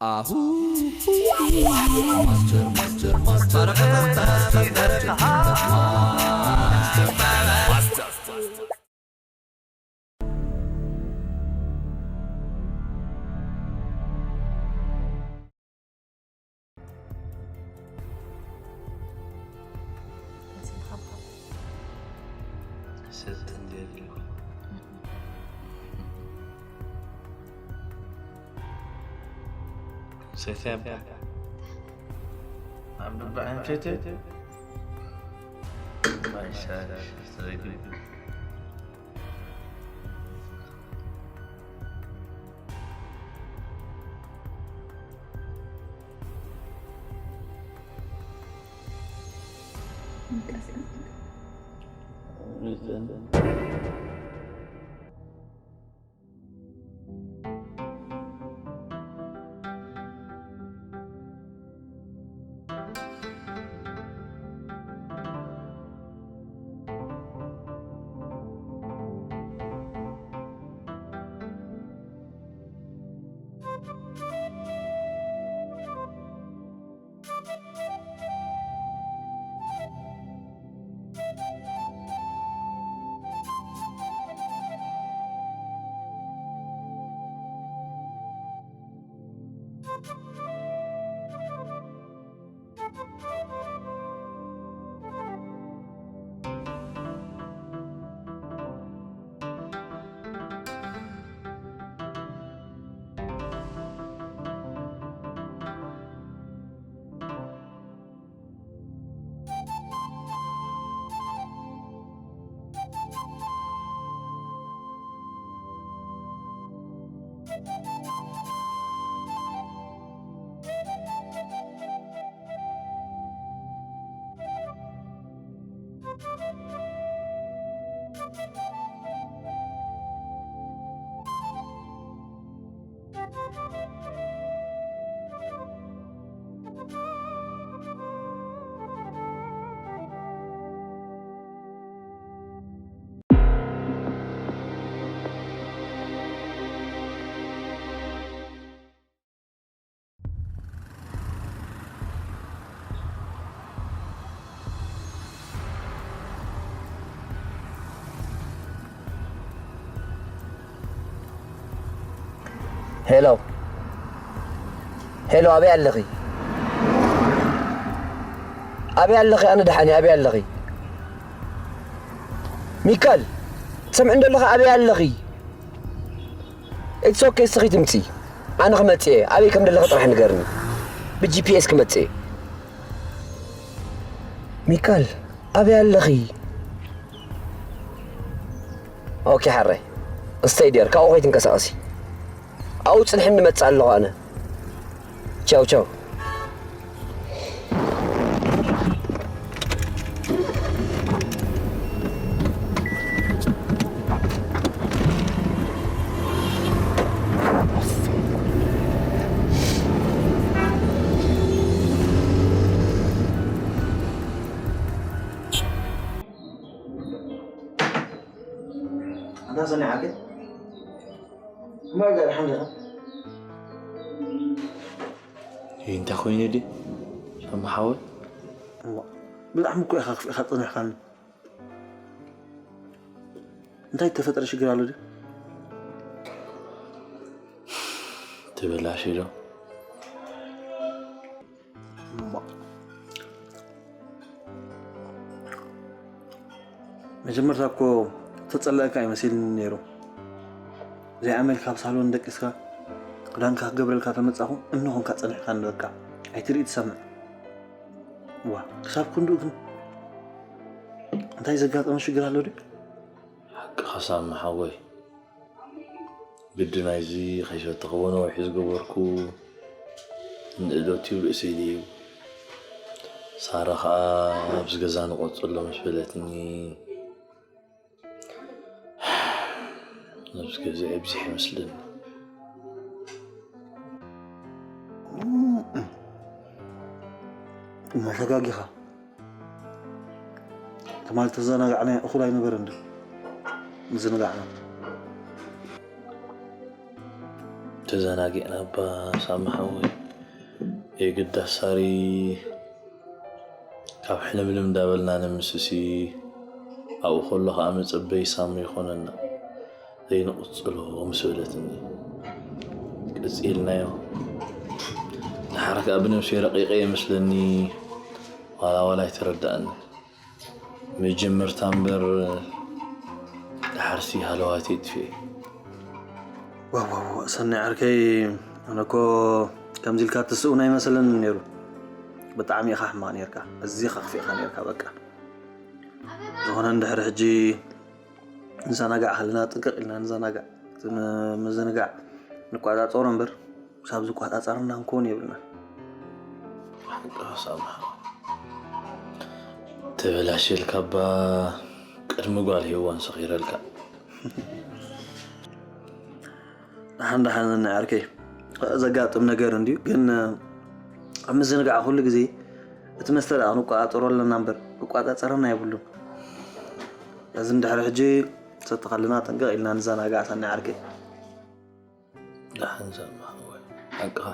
ኣሁ ማስተር ማስተር ማስተር ማስተር ሰይፈ ኣባ። ኣብ ልቢ ዓይንተይተይ። ማይሻ፣ ሰይፈ። ሄሎ፣ ሄሎ፣ ኣበይ ኣለኺ? ኣበይ ኣለኺ? ኣነ ደሓን እየ። ኣበይ ኣለኺ? ሚካል፣ ትሰምዕኒ ዶ ኣለኺ? ኣበይ ኣለኺ? ኢትስ ኦኬ፣ እስኺ ትምፂ፣ ኣነ ክመፅእ እየ። ኣበይ ከም ዘለኺ ጥራሕ ንገርኒ፣ ብጂ ፒ ኤስ ክመፅእ እየ። ሚካል፣ ኣበይ ኣለኺ? ኦኬ ሓራይ፣ stay there፣ ካብኡ ከይትንቀሳቐሲ። ኣብኡ ፅንሕኒ፣ እመፅእ ኣለኹ ኣነ። ቻው ቻው። ኣንታ ሰኒዓከ? እሞ ኣይገርሕን ዲኻ? ይህ እንታይ ኮይኑ ድዩ? ሰማ ሓወይ? እዋ፣ ብጣዕሚ እኮ ኢኻ ክፍኢኻ ጸኒሕካኒ። እንታይ ተፈጥረ ሽግር ኣሎ ድዩ? ተበላሽዩ ዶ? እሞ፣ መጀመርታ እኮ ተጸለእካ ኣይመሲልኒ ነይሩ። ዘይኣመልካ ኣብ ሳሎን ደቂስካ፣ ክዳንካ ክገብረልካ ተመጻኹ፣ እምኒ ኮንካ ጸኒሕካ ንበካ። ኣይትርኢ ትሰምዕ። ዋ፣ ክሳብ ክንድኡ ግን እንታይ ዘጋጠመ ሽግር ኣሎ ድዩ? ሓቅኻ ሳሚ ሓወይ። ግዲ ናይዚ ከይሰተኽዎ ነዊሑ ዝገበርኩ ንእደትዩ ርእሰይ ድዩ? ሳራ ኸኣ ኣብዚ ገዛ ንቆጽሎ ምስ በለትኒ፣ ነብሲ ገዚዐ ብዚሕ ይመስለኒ። እሞ ተጋጊኻ። ትማሊ ተዘናጋዕናዮ እኹል ኣይነበረን ዶ? ምዝንጋዕና። እቲ ተዘናጊዕና እባ ሳሚ ሓወይ። የግዳ ሳሪ ካብ ሕልምልም እንዳበልና ንምስሲ ኣብኡ ከሎ ከዓ መጸበይ ሳሚ ይኾነና። ዘይንቕጽሎ ምስ በለትኒ ቀጺልናዮ። ድሓር ከዓ ብነብሰይ ረቂቐ ይመስለኒ። ዋላ ዋላ ኣይተረዳእኒ። መጀመርታ እምበር ድሓርሲ ሃለዋተይ ጥፍኤ። ዋው ዋው ዋው፣ ሰናይ ዓርከይ፣ ኣነ እኮ ከምዚ ኢልካ ትስእን ኣይመሰለንን ነይሩ። ብጣዕሚ ኢኻ ሕማቕ ነይርካ፣ ኣዚኻ ከፊእካ ነይርካ በቃ። ዝኾነ እንድሕር ሕጂ ንዘናጋዕ ከለና ጥንቅቕ ኢልና ንዘናጋዕ። እቲ ም- ምዝንጋዕ ንቋጻጸሮ እምበር ክሳብ ዝቋጻጸረና ክንከውን የብልና። ሓቅኻ ሳምሓ። ተበላሽልካ እባ ቅድሚ ጓል ሄዋን ሰኺረልካ። ደሓን ደሓን ናይ ዓርከይ፣ ዘጋጥም ነገር እንድዩ። ግን ኣብ ምዝንጋዕ ኩሉ ግዜ እቲ መስተ ደኣ ክንቆጻጸሮ ኣለና እምበር ክቆጻጸረና የብሉን። እዚ እንድሕሪ ሕጂ ሰቲ ከለና ጥንቅቕ ኢልና ንዘናጋዕ ሰናይ ዓርከይ። ደሓን ሳምሓ ወይ ሓቅኻ።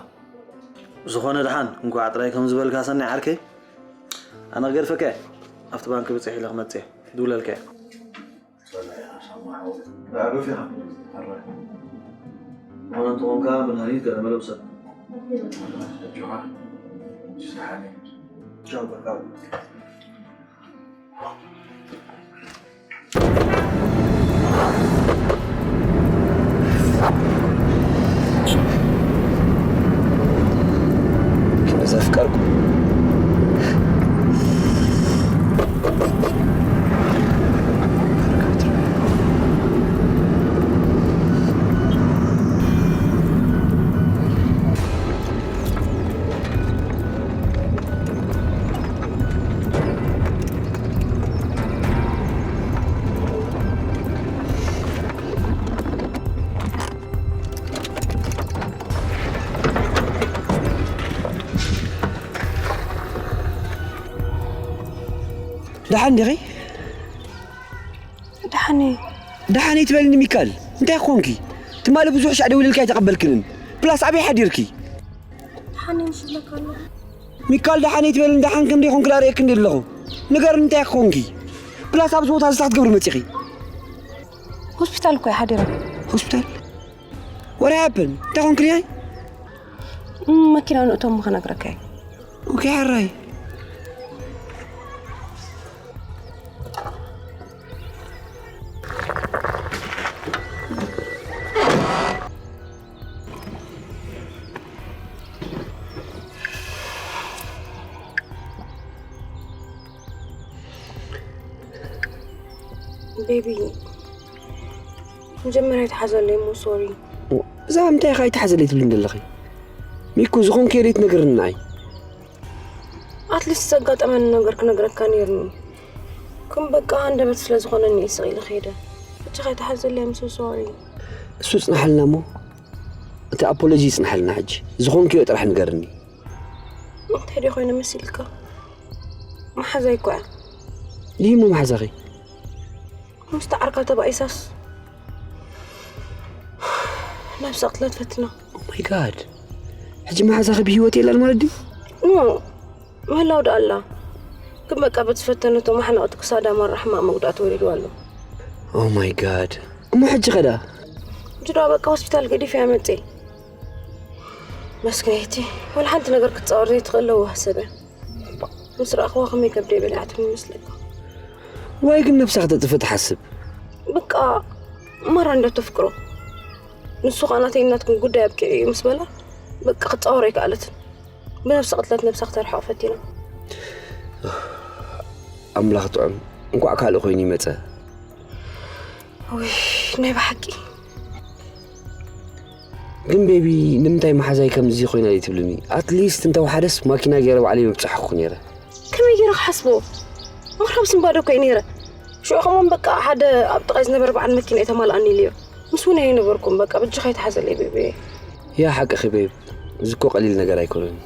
ዝኾነ ደሓን እንኳዕ ጥራይ ከም ዝበልካ ሰናይ ዓርከይ። ኣነ ክገድፈካ እየ። ኣብቲ ባንክ ብፅሕ ኢለ ክመፅእ እየ። ክድውለልካ እየ። ዘፍቀርኩ ደሓን ዲኺ? ደሓን እየ። ደሓን እየ ትበልኒ ሚካል? እንታይ ኮንኪ? ትማሊ ብዙሕ ሻዕ ደዊለልኪ ኣይተቐበልክንን። ፕላስ ኣበይ ሓዲርኪ? ደሓን እየ ምሽ ኢለካ ኣለኹ። ሚካል ደሓን እየ ትበልኒ? ደሓን ከም ደይኮንኪ ዳርእየኪ እንዲ ኣለኹ። ንገርኒ እንታይ ኮንኪ? ፕላስ ኣብዚ ቦታ እዚ እንታይ ክትገብሪ መፂኺ? ሆስፒታል እኮ እየ ሓዲረ። ሆስፒታል? What happened? እንታይ ኮንክልያይ? መኪና ንእቶም ክነግረካ እየ። ኦኬ ሕራይ። ቤቢ መጀመርያ ይትሓዘለይ እሞ ሶሪ። እዛ ምንታይ ኢኻ ይትሓዘለይ ትብልኒ ዘለኺ? ሚኩ ዝኾንክዮ ደይ ትነግርኒ ንዓይ? ኣትሊስት ዘጋጠመኒ ነገር ክነግረካ ነይርኒ። ግን በቃ ሃንደበት ስለ ዝኾነኒ እየ ስቕ ኢለ ከይደ። ብቻኻ ይትሓዘለይ እሞ ሶሪ። እሱ ጽናሓልና እሞ እቲ ኣፖሎጂ ይጽናሓልና ሕጂ። ዝኾንክዮ ጥራሕ ንገርኒ። እንታይ ድየ ኮይነ መሲልካ? መሓዛይ እኮ እያ። ይህ እሞ መሓዛኺ? ምስቲ ዓርካ ተባኢሳስ ነብሰ ቅትለት ፈትና። Oh my God. ሕጂ መሓዛኺ ብህይወት የላን ማለት ድዩ? ኖ ምህላው ደኣ ኣላ። ግን በቃ በቲ ዝፈተነቶ ማሕነቕቲ ክሳዳ ማራ ሕማቕ መጉዳእቲ ወሪድዋ ኣሎ። Oh my God. እሞ ሕጂ ኸዳ? ሕጂ ደኣ በቃ ሆስፒታል ገዲፈያ መፅየ። መስክነይቲ ወላ ሓንቲ ነገር ክትፃወር ዘይትኽእል ለዋህ ሰብ እያ። ምስ ረኣኽዋ ከመይ ከብደይ በሊዓትኒ ይመስለካ። ዋይ ግን ነብሳ ክተጥፍእ ትሓስብ። በቃ ማራ እንዳተፍቅሮ ንሱ ከዓ ናተይ ናትኩም ጉዳይ ኣብቂዑ እዩ ምስ በላ በቃ ክትፃወር ኣይከኣለትን። ብነብሲ ቅትለት ነብሳ ክተርሕቕ ፈቲና። ኣምላኽ ጥዑም እንኳዕ ካልእ ኮይኑ ይመፀ። ውይ ናይ ብሓቂ ግን ቤቢ ንምንታይ መሓዛይ ከምዚ ኮይና ደይ ትብልኒ? ኣትሊስት እንተወሓደስ ማኪና ገይረ ባዕለይ ምብፅሐኩ ነይረ። ከመይ ገይረ ክሓስቦ? ምኽራብ ስንባዶ እኮ እዩ ነይረ። ሽዑ ከምኡን በቃ ሓደ ኣብ ጥቓይ ዝነበረ በዓል መኪና የተማልኣኒ ኢለዮ። ምስ እውን ኣይነበርኩም በቃ ብጅኻ ይተሓዘለይ ቤቢ። ያ ሓቅኺ ቤብ፣ እዚ እኮ ቀሊል ነገር ኣይኮነን።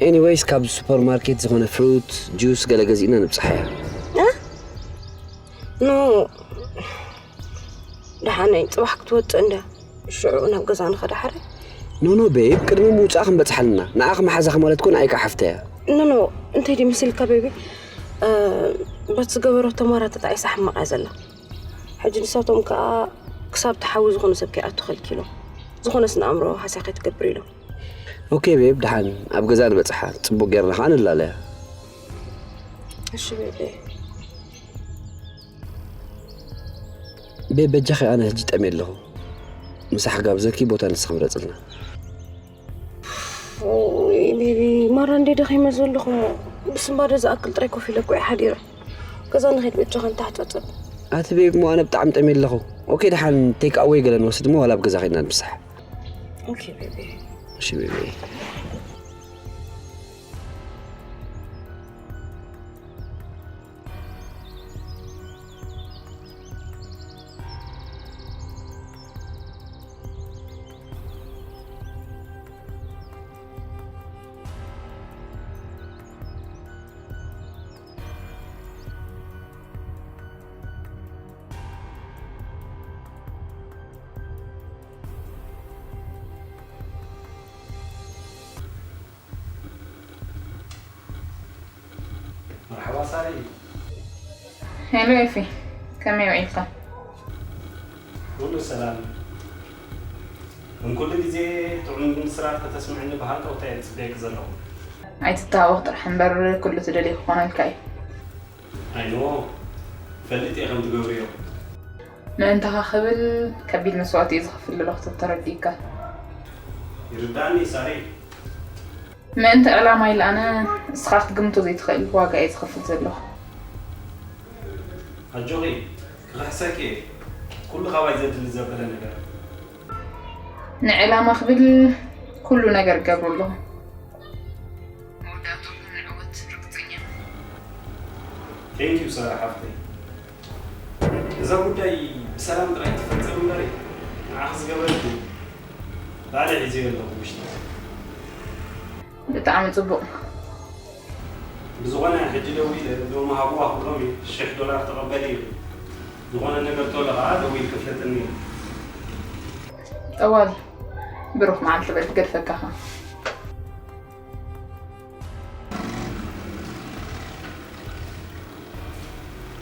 ኤኒዌይስ ካብ ሱፐርማርኬት ዝኾነ ፍሩት ጁስ ገለ ገዚእና ንብፅሓያ። ኖ ደሓነይ ፅባሕ ክትወፅእ እንዳ ሽዑ ናብ ገዛ ንኸዳ ሓረ። ኖኖ ቤብ፣ ቅድሚ ምውፃእ ክንበፅሓልና። ንዓኺ መሓዛኺ ማለት ኮን ኣይካ ሓፍተያ። ኖኖ፣ እንታይ ድዩ መሲልካ ቤቢ? በቲ ዝገበረቶ ማራ ተጣዒሳ ሕማቕ እያ ዘላ። ሕጂ ንሳቶም ከዓ ክሳብ ተሓዊ ዝኾነ ሰብ ከይኣቱ ከልኪሎም። ዝኾነስ ንኣእምሮ ሃስያ ከይትገብር ኢሎም። ኦኬ ቤብ፣ ደሓን ኣብ ገዛ ንበፅሓ፣ ፅቡቅ ጌርና ከዓ ንላለያ። እሺ ቤቢ። ቤብ፣ በጃኺ ኣነ ሕጂ ጠምየ ኣለኹ። ምሳሕ ጋብዘኪ፣ ቦታ ንስኺ ምረፅልና። ኦይ ቤቢ፣ ማራ እንደ ደኺመ ዘለኹ እሞ ብስንባደ ዝኣክል ጥራይ ኮፍ ኢለ እኮ እየ ሓዲረ። ገዛ ንኸይድ በጃኻ ንታሕፀፀብ። ኣቲ ቤብ፣ እሞ ኣነ ብጣዕሚ ጠምየ ኣለኹ። ኦኬ፣ ደሓን ቴክ ኣወይ ገለ ንወስድ እሞ ዋላ ኣብ ገዛ ኸይድና ንብሳሕ። ኦኬ ቤቢ። እሺ ቤቢ። መርሓባ ሳሪ። ሄሎ ኤፊ፣ ከመይ ውዒልካ? ኩሉ ሰላም። ከም ኩሉ ግዜ ጥዑም ምስራት ከተስምዕኒ ብሃንቀውታ እየ ዝፅበየኪ ዘለኹ። ኣይትተሃወኽ ጥራሕ እምበር ኩሉ ትደልዮ ክኾነልካ እዩ። ኣይኖ፣ ፈልጥ እየ ከም ትገብርዮ። ምእንታኻ ክብል ከቢድ መስዋእቲ እየ ዝኸፍል ዘለኹ ተተረዲእካ። ይርዳእኒ ሳሪ። ምእንቲ ዕላማ ኢለ ኣነ እስኻ ክትግምቶ ዘይትኽእል ዋጋ እየ ዝኸፍል ዘለኹ። ኣጆኺ፣ ክኽሕሰኪ እየ። ኩሉ ካባይ ዘድሊ ዘበለ ነገር። ንዕላማ ክብል ኩሉ ነገር እገብር ኣለኹ። መወዳእትኡ ከም ንዕወት ርግፀኛ። Thank you ሳራ ሓፍተይ። እዛ ጉዳይ ብሰላም ጥራይ ትፈፀም እምበሪ ንዓኺ ዝገበረኪ ባዕለይ ሒዘዮ ኣለኹ ውሽጢ። ብጣዕሚ ፅቡቕ። ብዝኾነ ሕጂ ደዊለ ሎሚ ሃብዋ ክብሎም እየ ሽሕ ዶላር ተቐበሊ ኢሉ። ዝኾነ ነገር ተሎ ከዓ ደዊልኪ ፍለጥኒ ኢሉ። ጠዋል ብሩኽ መዓልቲ በል ክገድፈካ ኸ።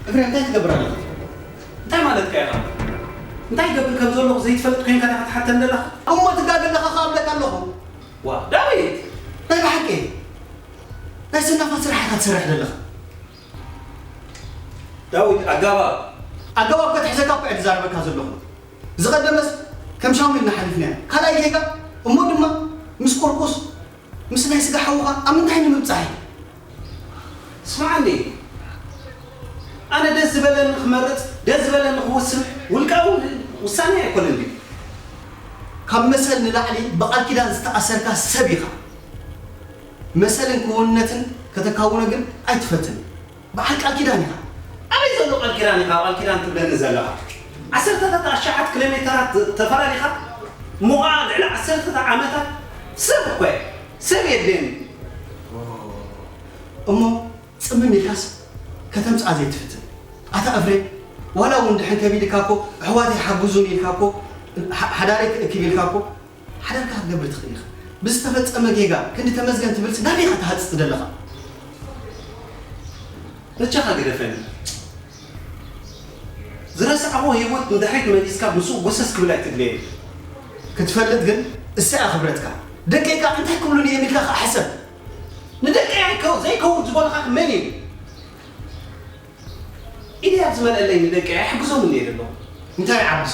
እፍሬም እንታይ ትገብር ኣለኻ? እንታይ ማለትካ ኢኻ? እንታይ ይገብር ከም ዘለኹ ዘይትፈልጥ ኮይንካ ዲኻ ትሓተኒ ዘለኻ? እሞ ትጋገ ኣለኻ ኸዓ እብለካ ኣለኹ። ዋእ ዳዊት! ናይ ብሓቂ ናይ ሰናፋት ስራሕ ኢኻ ትሰርሕ ዘለኻ። ዳዊት ኣጋባብ ኣጋባብ ከትሕዘካ እኮ እየ ዝዛረበካ ዘለኹ። ዝቐደመስ ከም ሻሙ ኢልና ሓሊፍናዮ። ካልኣይ ጌጋ እሞ ድማ ምስ ቁርቁስ ምስ ናይ ስጋ ሓውኻ ኣብ ምንታይ ንምብጻሕ እዩ? ስምዓኒ፣ ኣነ ደስ ዝበለኒ ክመርጽ ደስ ዝበለኒ ክውስን ውልቃዊ ውሳነ ኣይኮነን ድዩ? ካብ መሰል ንላዕሊ ብቓል ኪዳን ዝተኣሰርካ ሰብ ኢኻ። መሰልን ክውንነትን ከተካውኖ ግን ኣይትፈትን። በዓል ቃል ኪዳን ኢኻ። ኣበይ ዘሎ ቃል ኪዳን ኢኻ ቃል ኪዳን ትብለኒ ዘለኻ? ዓሰርተታት ኣሽሓት ኪሎ ሜተራት ተፈላሊኻ እሞ ኸዓ ልዕሊ ዓሰርተታት ዓመታት ሰብ እኮ እየ። ሰብ የድልየኒ። እሞ ጽምም ኢልካስ ከተምጽኣ ዘይትፍትን። ኣታ እፍሬም ዋላ እውን ድሕን ከቢድካ እኮ ኣሕዋተይ ሓግዙኒ ኢልካ እኮ ሓዳረይ ክእክብ ኢልካ እኮ ሓዳርካ ክትገብር ትኽእል ኢኻ። ብዝተፈጸመ ጌጋ ክንዲ ተመስገን ትብልሲ ናበይ ኢኻ ትሃጽጽ ዘለኻ? በጃኻ ግደፈኒ። ዝረሳዕኹዎ ህይወት ንድሕሪት መሊስካ ምስኡ ጎሰስ ክብል ኣይትድለየኒ። ክትፈልጥ ግን እሳ እያ ክብረትካ። ደቀይካ እንታይ ክብሉኒ እዮም ኢልካ ከኣ ሕሰብ። ንደቀይ ኣይከው ዘይከውን ዝበሉኻ መን እዩ? ኢደይ ኣብ ዝመልአለይ ንደቀይ ኣይሕግዞምን እየ ዘለኹ። እንታይ ይዓብስ?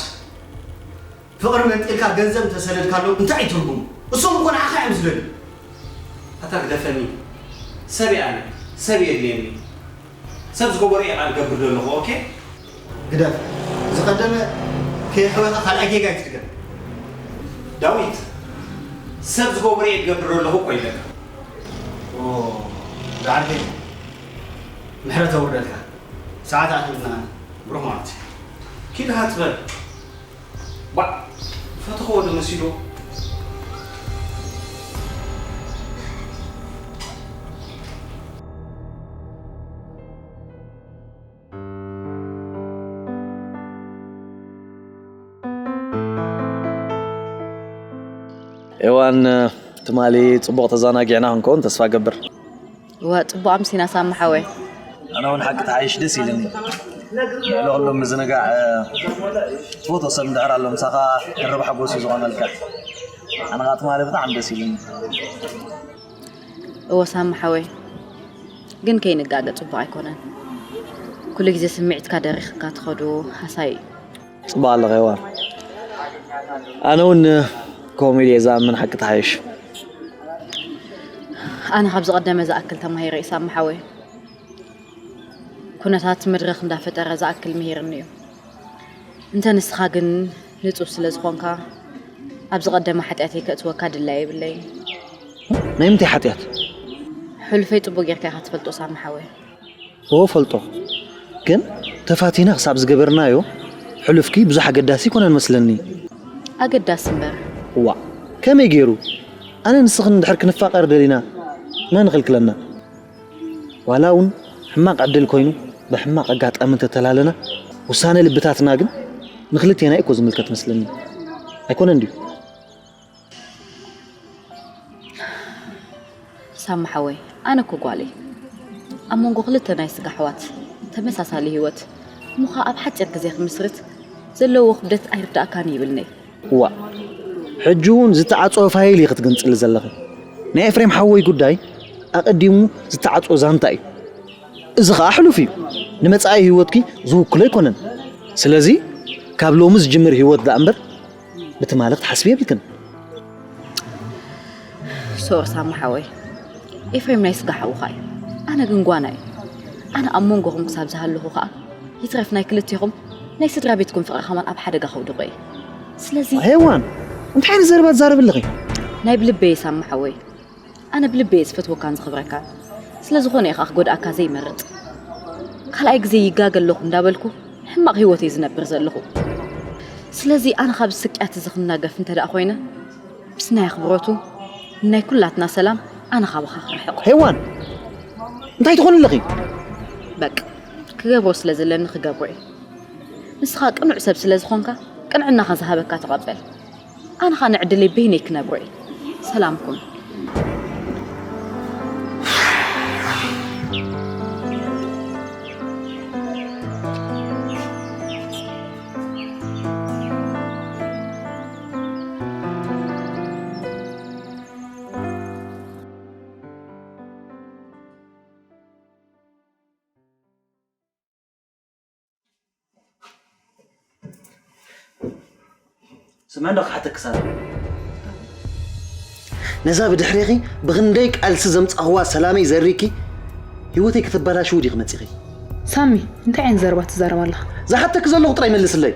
ፍቕሪ መንጢልካ ገንዘብ እንተሰደድካሎም እንታይ እዩ ትርጉሙ? እሶም እኮ ንዓኻ እዮም ዝደልዩ። ኣታ ግደፈኒ ሰብ እየ ኣነ ሰብ የድልየኒ ሰብ ዝገበሮ እየ ቃል ገብር ዘለኹ ኦኬ ግደፍ ዝቐደመ ከየሕወኻ ካልኣይ ጌጋ ኣይትድገም። ዳዊት ሰብ ዝገበሮ እየ ዝገብር ዘለኹ እኮ ኢለካ። ዝዓርከይ ምሕረት ኣውርደልካ ሰዓት ኣኺልና ብሩኽ መዓልቲ። ኪድ ሃጽ በል። ባእ ፈተኽዎ ዶ መሲልዎ። ኤዋን፣ ትማሊ ጽቡቕ ተዘናጊዕና ክንከውን ተስፋ ገብር። እወ፣ ጽቡቕ ኣምሲና ሳሚ ሓወይ። ኣነ እውን ሓቂ ተሓይሽ ደስ ኢልኒ። ልዕሊ ኩሉ ምዝንጋዕ ትፈቶ ሰብ እንድሕር ኣሎ ምሳኻ ድርብ ሓጎስ እዩ ዝኾነልካ። ኣነ ኸዓ ትማሊ ብጣዕሚ ደስ ኢልኒ። እወ ሳሚ ሓወይ፣ ግን ከይንጋገ ጽቡቕ ኣይኮነን። ኩሉ ግዜ ስምዒትካ ደሪኽካ ትኸዱ ሃሳይ እዩ። ጽቡቕ ኣለኻ ኤዋን። ኣነ እውን ከምኡ ኢለ እየ ዝኣምን ሓቂ ተሓይሽ። ኣነ ካብ ዝቐደመ ዝኣክል ተማሂረ እዩ ሳሚ ሓወይ። ኩነታት መድረኽ እንዳፈጠረ ዝኣክል ምሂርኒ እዩ። እንተ ንስኻ ግን ንጹህ ስለ ዝኾንካ ኣብ ዝቐደመ ሓጢኣተይ ከእትወካ ድላይ የብለይን። ናይ ምንታይ ሓጢኣት? ሕሉፈይ ጽቡቕ ጌርካ ኢኻ ትፈልጦ ሳሚ ሓወይ። እወ ፈልጦ፣ ግን ተፋቲና ክሳብ ዝገበርናዮ ሕሉፍኪ ብዙሕ ኣገዳሲ ይኮነን መስለኒ። ኣገዳሲ እምበር። እዋ ከመይ ገይሩ? ኣነ ንስኽን እንድሕር ክንፋቐር ደሊና መን ይኽልክለና? ዋላ እውን ሕማቕ ዕድል ኮይኑ ብሕማቕ ኣጋጣሚ እንተተላለና ውሳነ ልብታትና ግን ንክልቴና እዩ እኮ ዝምልከት መስለኒ። ኣይኮነን ድዩ? ሳሚ ሓወይ፣ ኣነ እኮ ጓል እየ። ኣብ መንጎ ክልተ ናይ ስጋ ኣሕዋት ተመሳሳሊ ህይወት እሞ ኸኣ ኣብ ሓጺር ግዜ ክምስርት ዘለዎ ክብደት ኣይርዳእካን ይብልኒ። እዋ፣ ሕጂ እውን ዝተዓጽወ ፋይል እዩ ክትግንጽሊ ዘለኺ። ናይ ኤፍሬም ሓወይ ጉዳይ ኣቐዲሙ ዝተዓጽወ ዛንታ እዩ። እዚ ኸኣ ሕሉፍ እዩ። ንመጻኢ ህይወትኪ ዝውክሎ ኣይኮነን። ስለዚ ካብ ሎሚ ዝጅምር ህይወት ደኣ እምበር ብትማሊ ክትሓስቢ የብልክን። ሶር ሳሙ ሓወይ፣ ኤፍሬም ናይ ስጋ ሓውኻ እዩ። ኣነ ግን ጓና እዩ። ኣነ ኣብ መንጎኹም ክሳብ ዝሃለኹ ኸኣ ይትረፍ ናይ ክልቴኹም ናይ ስድራ ቤትኩም ፍቕሪ ኸማን ኣብ ሓደጋ ከውድቖ እዩ። ስለዚ ሄዋን፣ እንታይ ዓይነት ዘረባ ትዛረቢ ኣለኺ? ናይ ብልበይ ሳሙ ሓወይ፣ ኣነ ብልበይ እየ ዝፈትወካን ዝኽብረካን። ስለ ዝኾነ እየ ኸኣ ክጎድኣካ ዘይመርጽ። ካልኣይ ግዜ ይጋገ ኣለኹ እንዳበልኩ ሕማቕ ህይወት እየ ዝነብር ዘለኹ። ስለዚ ኣነ ካብ ስቅያት እዚ ክናገፍ እንተ ደኣ ኮይነ፣ ምስ ናይ ኣኽብሮቱ ናይ ኩላትና ሰላም ኣነ ካባኻ ክርሕቕ። ሄዋን፣ እንታይ ትኾኒ ኣለኺ? በቃ፣ ክገብሮ ስለ ዘለኒ ክገብሮ እየ። ንስኻ ቅኑዕ ሰብ ስለ ዝኾንካ፣ ቅንዕናኻ ዝሃበካ ተቐበል። ኣነ ኸኣ ንዕድለይ በይነይ ክነብሮ እየ። ሰላም ኩን። ስምዒ እንዶ ክሓተኪ ሳሚ። ነዛ ብድሕሬኺ ብኽንደይ ቃልሲ ዘምጻኽዋ ሰላመይ ዘሪኪ ህይወተይ ከተበላሽዊ ዲኺ መጺኺ? ሳሚ፣ እንታይ ዓይነት ዘረባ ትዛረብ ኣለኻ? ዝሓተኪ ዘለኹ ጥራይ መልስለይ።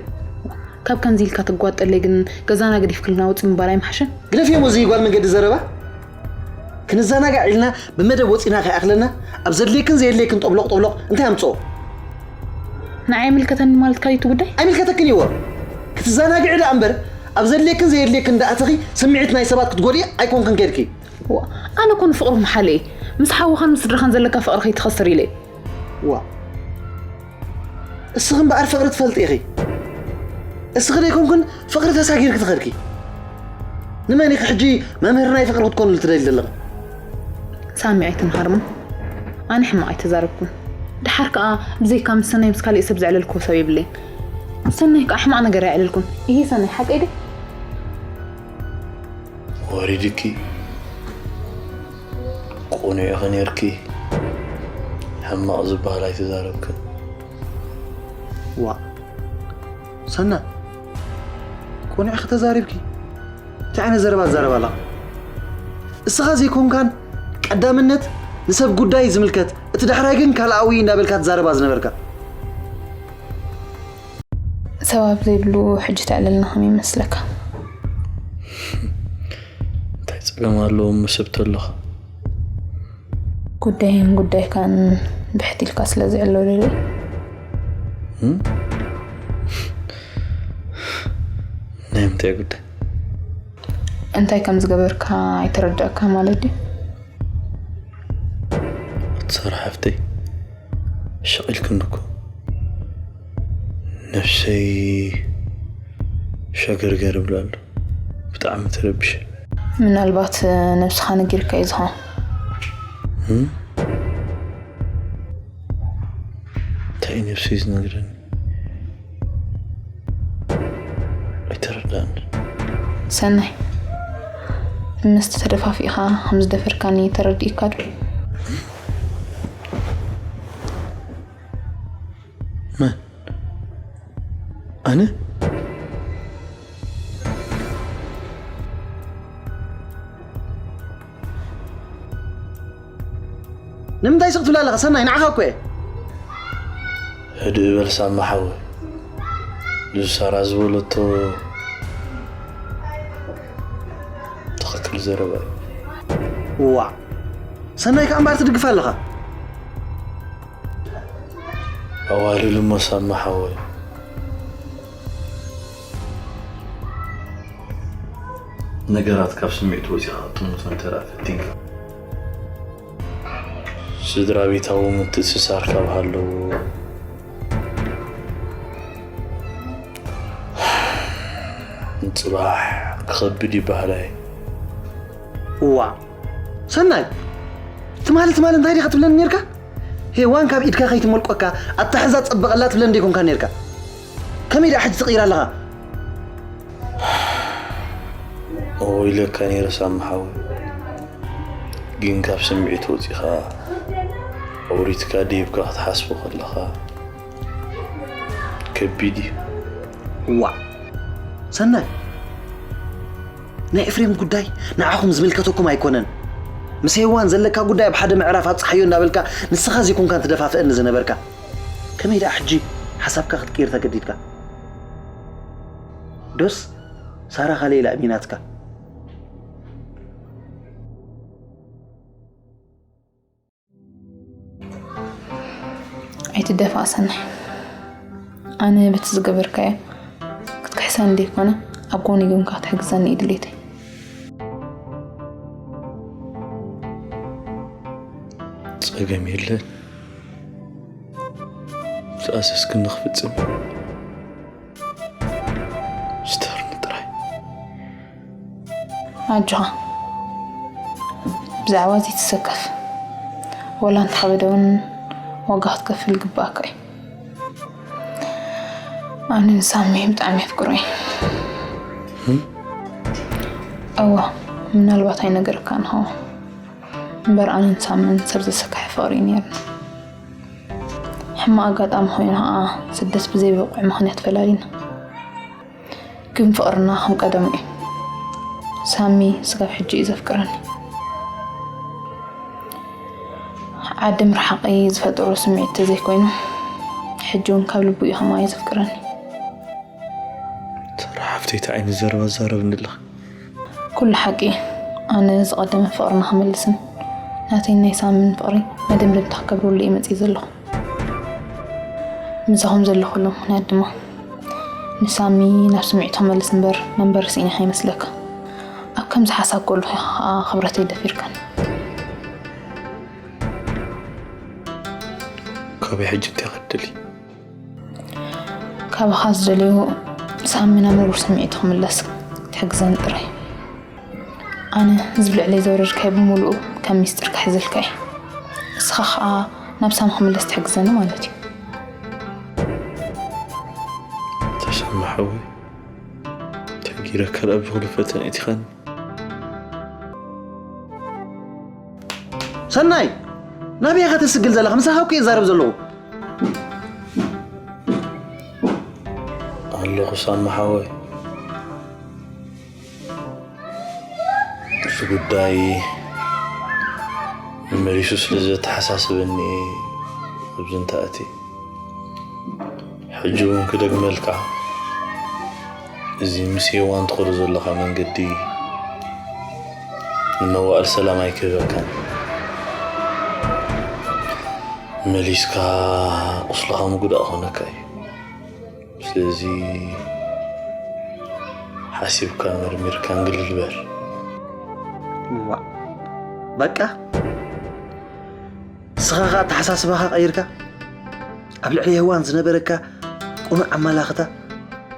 ካብ ከምዚ ኢልካ ትጓጠለይ ግን ገዛና ገዲፍክልና ውጺ ምባል ኣይምሓሸን? ግደፍዮ እዚ ጓል መንገዲ ዘረባ። ክንዘናጋዕ ኢልና ብመደብ ወጺና ከይኣኽለና ኣብ ዘድልየክን ዘየድልየክን ጦብሎቕ ጦብሎቕ እንታይ ኣምጽኦ? ንዓይ ኣይምልከተኒ ማለትካ ድዩ እቲ ጉዳይ? ኣይምልከተክን እዩዎ። ክትዘናግዒ ደኣ እምበር ኣብ ዘድልየክን ዘየድልየክን እንዳኣተኺ ስምዒት ናይ ሰባት ክትጎድኢ ኣይኮንክን ከይድኪ። ዋ፣ ኣነ እኮ ንፍቕሪ ምሓለ እየ። ምስ ሓውኻን ምስ ስድራኻን ዘለካ ፍቕሪ ከይትኸስር ኢለ እየ። ዋ እስኺ እምበኣር ፍቕሪ ትፈልጢ ኢኺ። እስኺ ደይኮንክን ፍቕሪ ተሳጊርኪ ትኸድኪ። ንመን ኢኺ ሕጂ መምህር ናይ ፍቕሪ ክትኮንሉ ትደሊ ዘለኺ? ሳሚ ኣይትምሃርሞ። ኣነ ሕማቕ ኣይተዛረብኩን። ደሓር ከኣ ብዘይካ ምስ ሰናይ ምስ ካሊእ ሰብ ዘዕለልክዎ ሰብ የብለይን። ሰናይ ከኣ ሕማቕ ነገር ኣየዕለልኩን። ኢሂ ሰናይ ሓቀይ ድየ? ወሪድኪ ቁኑዕ ኢኺ ኔርኪ ሕማቕ ዝበሃል ኣይተዛረብክን። ዋእ ሰና ቁኑዕ ኢኺ ተዛሪብኪ። እንታይ ዓይነት ዘረባ ትዛረብ ኣለኻ? እስኻ ዘይኮንካን ቀዳምነት ንሰብ ጉዳይ ዝምልከት እቲ ዳሕራይ ግን ካልኣዊ እንዳበልካ ትዛረባ ዝነበርካ። ሰባብ ዘይብሉ ሕጂ ተዕልልና ከመይ ይመስለካ? እንታይ ጸገም ኣለዎ እሞ ሰብ ተሎኻ? ጉዳይን ጉዳይካን ብሕት ኢልካ ስለ ዝዕለለለይ። ናይ ምንታይ ጉዳይ? እንታይ ከም ዝገበርካ ኣይተረዳእካ ማለት ድዩ? ኣቲ ሳራ ሓፍተይ፣ ሸቕ ኢልክኒ እኮ። ነብሰይ ሸገርገር ይብላ ኣሎ። ብጣዕሚ ተረቢሸ። ምናልባት ነብስኻ ነጊርካ እዩ ዝኸውን። እንታይ ነብሰይ ዝነግረኒ? ኣይተረዳእን። ሰናይ፣ ብመስተ ተደፋፊእኻ ከም ዝደፈርካኒ ተረዲእካ ዶ? መን? ኣነ? ንምንታይ ስቕ ትብል ኣለኻ ሰናይ? ንዓኻ እኮ እየ። ህድእ በል ሳማ ሓወይ። እዚ ሳራ ዝበለቶ ትኽክል ዘረባ እዩ። እዋእ፣ ሰናይ ከኣ እምበኣር ትድግፍ ኣለኻ። ኣዋልድ እሞ ሳማ ሓወይ፣ ነገራት ካብ ስምዒት ወጺኻ ክትጥምቶ እንተ ደኣ ፈቲንካ፣ ስድራ ቤታዊ ምትእስሳር ካብ ሃለዉ፣ ንጽባሕ ክኸብድ ይበሃል ኣየ። እዋእ፣ ሰናይ፣ ትማሊ ትማሊ እንታይ ዲኻ ትብለኒ ኔርካ? ሄዋን ካብ ኢድካ ከይትመልቆካ ኣታሕዛ ጸበቐላ ትብለኒ ደይኮንካ ኔርካ? ከመይ ደኣ ሕጂ ትቕይር ኣለኻ? እዎ ኢለካ ነይረ ሳሚ ሓወይ። ግን ካብ ስምዒት ወጺኻ ኣውሪድካ ደይብካ ክትሓስቦ ከለኻ ከቢድ እዩ። እዋእ፣ ሰናይ፣ ናይ ኤፍሬም ጉዳይ ንዓኹም ዝምልከተኩም ኣይኮነን። ምስ ሄዋን ዘለካ ጉዳይ ኣብ ሓደ ምዕራፍ ኣብጽሓዮ እንዳበልካ ንስኻ ዘይኮንካን ትደፋፍአኒ ዝነበርካ። ከመይ ደኣ ሕጂ ሓሳብካ ክትቅይር ተገዲድካ? ዶስ ሳራ ካልእ ኢላ እሚናትካ? ኣይትደፋእ ሰናይ። ኣነ በቲ ዝገበርካዮ ክትክሕሰኒ ደይኮነ ኣብ ጎኒ ጎንካ ክትሕግዘኒ እዩ ድሌተይ። ጸገም የለን። ዝኣዘዝክኒ ክፍጽም። ስተርኒ ጥራይ። ኣጆኻ፣ ብዛዕባ እዚ ትሰከፍ። ወላ እንተኸበደ እውን ዋጋ ክትከፍል ይግባኣካ እዩ። ኣነ ንሳሚ ብጣዕሚ የፍቅሮ እየ። እም? እወ፣ ምናልባት ኣይነገረካን ኸው። እምበር ኣነ ንሳምን ሰብ ዘሰክሐ ፍቕሪ እዩ ነይርና። ሕማቕ ኣጋጣሚ ኮይኑ ኸዓ ስደት ብዘይበቕዕ ምኽንያት ፈላሊና። ግን ፍቕርና ከም ቀደሙ እዩ። ሳሚ ስጋብ ሕጂ እዩ ዘፍቅረኒ። ዓዲ ምርሓቐይ ዝፈጠሮ ስምዒት ተዘይኮይኑ፣ ሕጂ እውን ካብ ልቡ እዩ ከማይ ዘፍቅረኒ። ተራ ሓፍተይ፣ እንታይ ዓይነት ዘረባ ትዛረብኒ ኣለኺ? ኩሉ ሓቂ፣ ኣነ ዝቐደመ ፍቕርና ክመልስን ናተይን ናይ ሳምን ፍቕሪ መደምደምታ ክገብረሉ እየ መፂእ ዘለኹ። ምሳኹም ዘለኹሉ ምኽንያት ድማ ንሳሚ ናብ ስምዒቱ ክመልስ እምበር መንበሪ ስኢነ ከይመስለካ። ኣብ ከምዚ ሓሳብ ከለኹ ኢኻ ከዓ ክብረተይ ደፊርካኒ። ካበይ ሕጂ እንታይ ክትደሊ? ካባኻ ዝደልዮ ሳሚ ናብ ንቡር ስምዒቱ ክምለስ ክትሕግዘኒ ጥራይ። ኣነ እዚ ኣብ ልዕለይ ዘውረድካዮ ብምሉኡ ከም ሚስጥር ክሕዘልካ እየ። ንስኻ ኸኣ ናብ ሳሚ ክምለስ ትሕግዘኒ ማለት እዩ። ተሰማ ሓወይ፣ ተጊረካ ኣብዚ ኩሉ ፈተነ ኣእቲኻኒ። ሰናይ፣ ናበይ ኢኻ ተስግል ዘለኻ? ምሳኻ እኮ እየ ዝዛረብ ዘለኹ። ኣለኹ ሳሚ ሓወይ። እዚ ጉዳይ መሊሱ ስለ ዘተሓሳስበኒ እየ ኣብዚ እንተኣትየ። ሕጂ እውን ክደግመልካ፣ እዚ ምስ ሄዋን ትኸዶ ዘለኻ መንገዲ ንመዋእል ሰላም ኣይክህበካን። መሊስካ ቁስልኻ ምጉዳእ ክኾነካ እዩ። ስለዚ ሓሲብካ መርሚርካ እንግልል በል። ዋእ፣ በቃ ንስኻ ኸኣ ኣተሓሳስባኻ ቀይርካ፣ ኣብ ልዕሊ ሄዋን ዝነበረካ ቅኑዕ ኣመላኽታ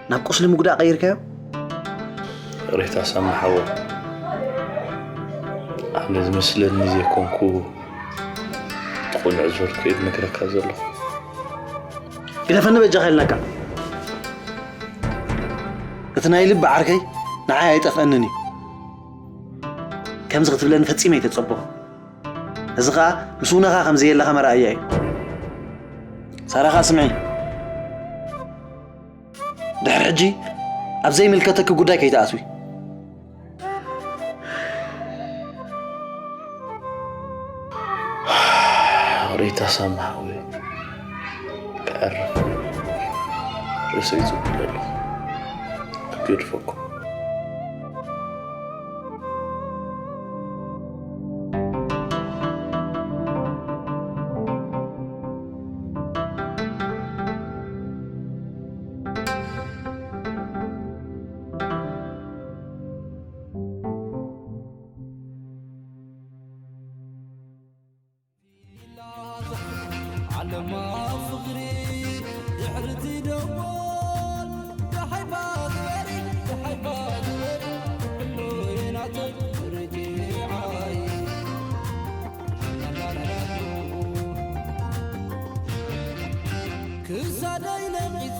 ናብ ቁስሊ ምጉዳእ ቀይርካዮ? ይቕሬታ ሳሚ ሓወይ፣ ነዚ መስለኒ ዘይኮንኩ እቲ ቁኑዕ ዝበልኩ እየ ዝነግረካ ዘለኹ። ግደፈኒ በጃኻ ኢልናካ። እቲ ናይ ልቢ ዓርከይ ንዓይ ኣይጠፍአንን እዩ። ከምዚ ክትብለኒ ፈጺመ ኣይተጸበኹ። እዚ ኸኣ ምስ ውነኻ ከም ዘየለኻ መርኣያ እዩ። ሳራ ኸኣ ስምዒ፣ ድሕሪ ሕጂ ኣብ ዘይምልከተኪ ጉዳይ ከይትኣትዊ። ሪታ ሳማ ሓወይ፣ ክዕርፍ ርእሰይ ይጽውዕ ኣለኹ። ክገድፈኩም። ዓለማ ፍቕሪ ድሕርቲ ደቦል ደሓይ ባግበሪ ደሓይ ባግበሪ ኩሉ የናተይ ርጅዓይ ክሳደይ ነቒጹ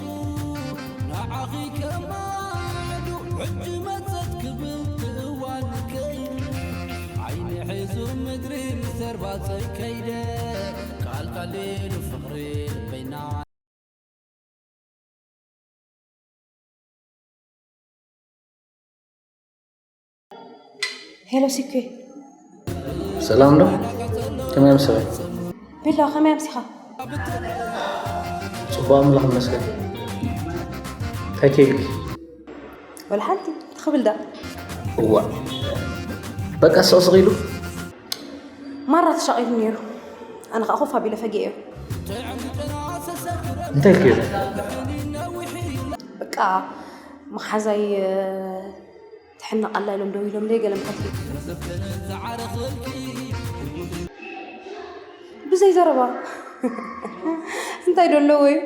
ንዓኺ ከማዱ ሕጂ መጸት ክብል ትእዋን ከይዱ ዓይኒ ሒዙ ምድሪ ምስ ዘርባጸይ ከይደ ቃል ቃል ኢሉ ፍቕሪ ልበይና ሄሎ ሲኩ። ሰላም ዶ? ከመይ ኣምሲኺ? ቤላ ከመይ ኣምሲኻ? ጽቡቕ ኣምላኽ ይመስገን። እንታይ ከይድኪ? ወላ ሓንቲ ትኽብል ዳ? እዋ በቃ ስቕ ስቕ ኢሉ። ማራ ተሻቒሉ ነይሩ። ኣነ ኸዓ ኮፍ ኣቢለ ፈጊኤዮ። እንታይ ኢልክዮ? በቃ መሓዛይ ትሕነቕ ኣላ ኢሎም ደው ኢሎምለይ ገለ ምኸትኪ ብዘይ ዘረባ እንታይ ዶ ኣለዎ እዩ?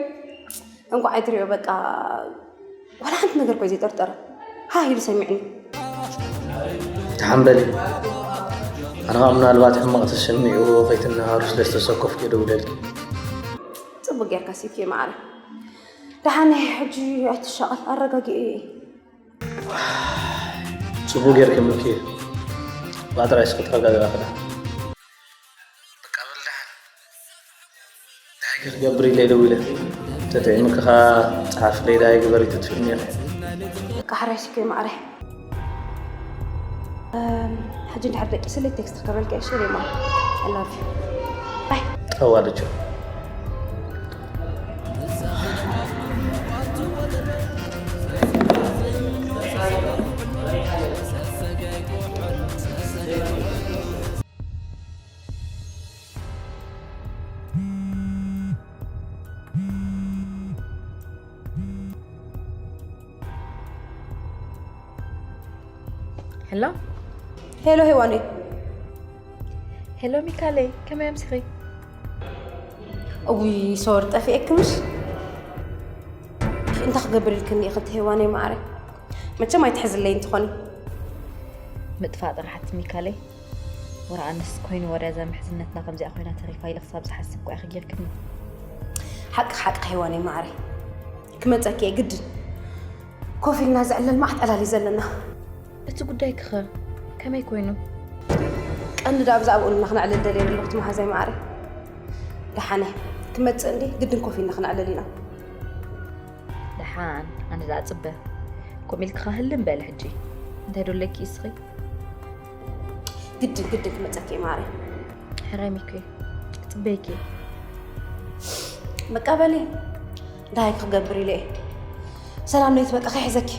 እንቋዕ ኣይትሪኦ በቃ ዋላ ሓንቲ ነገር እኮ እዩ ዘይጠርጠረ ሃህ ኢሉ ሰሚዕኒ። ተሓንበሊ ኣነ ከዓ ምናልባት ሕማቕ ተሰሚዕዎ ከይትነሃሩ ስለ ዝተሰከፍኩ እየ ደው ኢለልኪ። ጽቡቅ ጌርካ ሲኪ ማዕረ። ደሓን ሕጂ ኣይትሻቐል ኣረጋጊኤ። ጽቡቅ ጌርኪ ምልኪ ባጥራይ እስኪ ተረጋግኣ ክዳ። በቃ በል ደሓን። እንታይ ክትገብር ኢለ ደው ኢለ። ተጠዒምኪ ኸኣ ጸሓፍለይ ደኣ ግበሪ ተጥፍእኒ ኢኺ። በቃ ሕራይ ሲኪ ማዕረ። እም፣ ሕጂ እንድሕር ደቂስለይ ቴክስት ክገብረልኪ እየ፣ እሺ ሬማ? I love you። ባይ። ጠዋልጆ። ሄሎ። ሄሎ ሄዋነይ። ሄሎ ሚካለይ፣ ከመይ ኣምሲኺ? እውይ ሶሪ፣ ጠፊኤኪ ምሽ? እንታይ ክገብር ኢልክኒ ኢኺ እቲ ሄዋነይ ማዓረይ? መቸም ኣይትሕዝለይን ትኾኒ። ምጥፋእ ጥራሕ እቲ ሚካለይ። ወረ ኣነስ ኮይኑ ወረ እዛ ምሕዝነትና ከምዚኣ ኮይና ተሪፋ ኢለ ክሳብ ዝሓስብ እኮ ኢኺ ጌርክኒ። ሓቂ ሓቂ ሄዋነይ ማዓረይ። ክመጸኪ እየ ግድን። ኮፍ ኢልና ዘዕለል መዓት ዕላል እዩ ዘለና። እቲ ጉዳይ ክኸ ከመይ ኮይኑ? ቀንዲ ደኣ ብዛዕባኡ ኢና ክነዕልል ደልየ ዘለኹ እቲ መሓዛይ ማዓረይ። ደሓነ ክመጽእ እንዲ ግድን ኮፍ ኢልና ክነዕልል ኢና። ደሓን ኣነ ደኣ ጽበ። ከምኡ ኢልኪ ኸኣ ህልም በሊ ሕጂ። እንታይ ዶ ኣለኪ እስኺ? ግድን ግድን ክመጸኪ እየ ማዓረይ። ሕራይ ሚኩ፣ ክጽበየኪ እየ። በቃ በሊ። እንታይ ክገብር ኢለ እየ። ሰላም ነይቲ በቃ ከይሕዘኪ።